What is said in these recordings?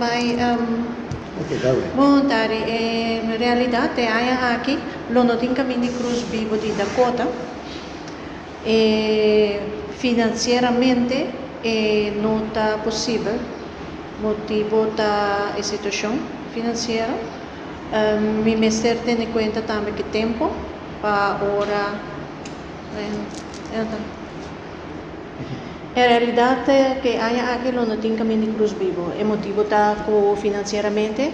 Bai Ok, dale. Bon tardi. En realidat e aña aki lo no tin Kaminda di Krus Bibu di Dakota. Finansieramente e no ta posibel. Motibu ta e situashon finansiero. Mi mester tene kuenta tambe ku tempu pa ora. En realidat ku e aña aki lo no tin Kaminda di Krus Bibu. E motibu ta ku finansieramente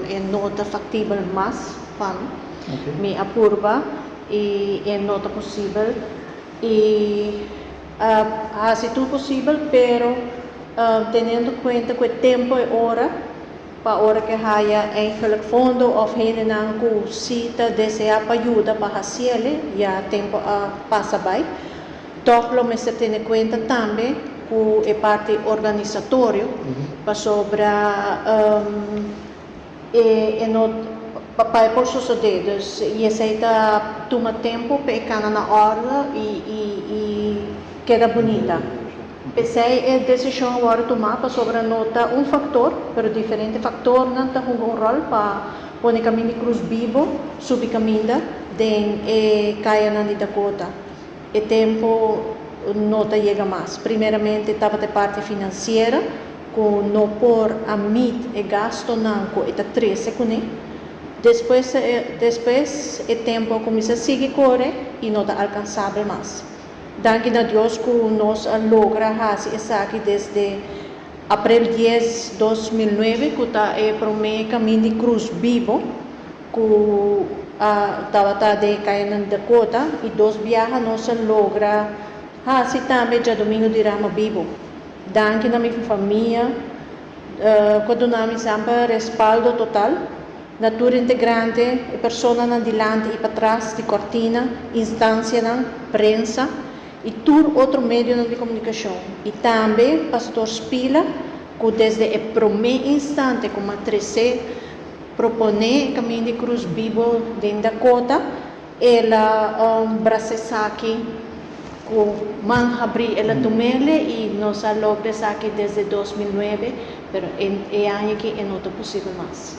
e no ta faktibel mas pa mi. Mi a purba i e no ta posibel i hasi tur posibel, pero teniendo kuenta ku e tempu e ora pa ora ku haya eigenlijk fondo òf hendenan ku si ta deseá pa yuda pa hasié, ya tempu a pasa bai. Toch lo mester tene kuenta tambe ku e parti organisatorio pasobra e no pa por sosodé. Dus esei ta tuma tempu pa e kana na òrdu i keda bunita. P'esei e desishon a wòrdu tumá pasobra no ta un faktor, pero diferente faktornan ta hunga un ròl pa pone Kaminda di Krus Bibu subi kaminda den e kayanan di Dakota. E tempu no ta yega mas. Primeramente tabata e parti finansiero ku no por a meet e gastonan ku e ta trese kuné. Despues e tempu a kuminsá sigui kore i no ta alkansabel mas. Danki na Dios ku nos a logra hasi esaki desde aprel 10, 2009, ku ta e promé Kaminda di Krus Bibu ku tabata den kayanan Dakota, i dos biaha nos a logra hasi tambe Djadumingu di Ramo Bibu. Danki na mi famia ku a duna mi semper respaldo total, na tur integrante, e personanan dilanti i patras di kortina, instansianan, prensa i tur otro medionan di komunikashon. I tambe Pastor Spila, ku desde e promé instante ku m'a trese proponé Kaminda di Krus Bibu den Dakota, el a brasa esaki ku man habrí, el a tum'é i nos a logra esaki desde 2009, pero e aña aki e no ta posibel mas.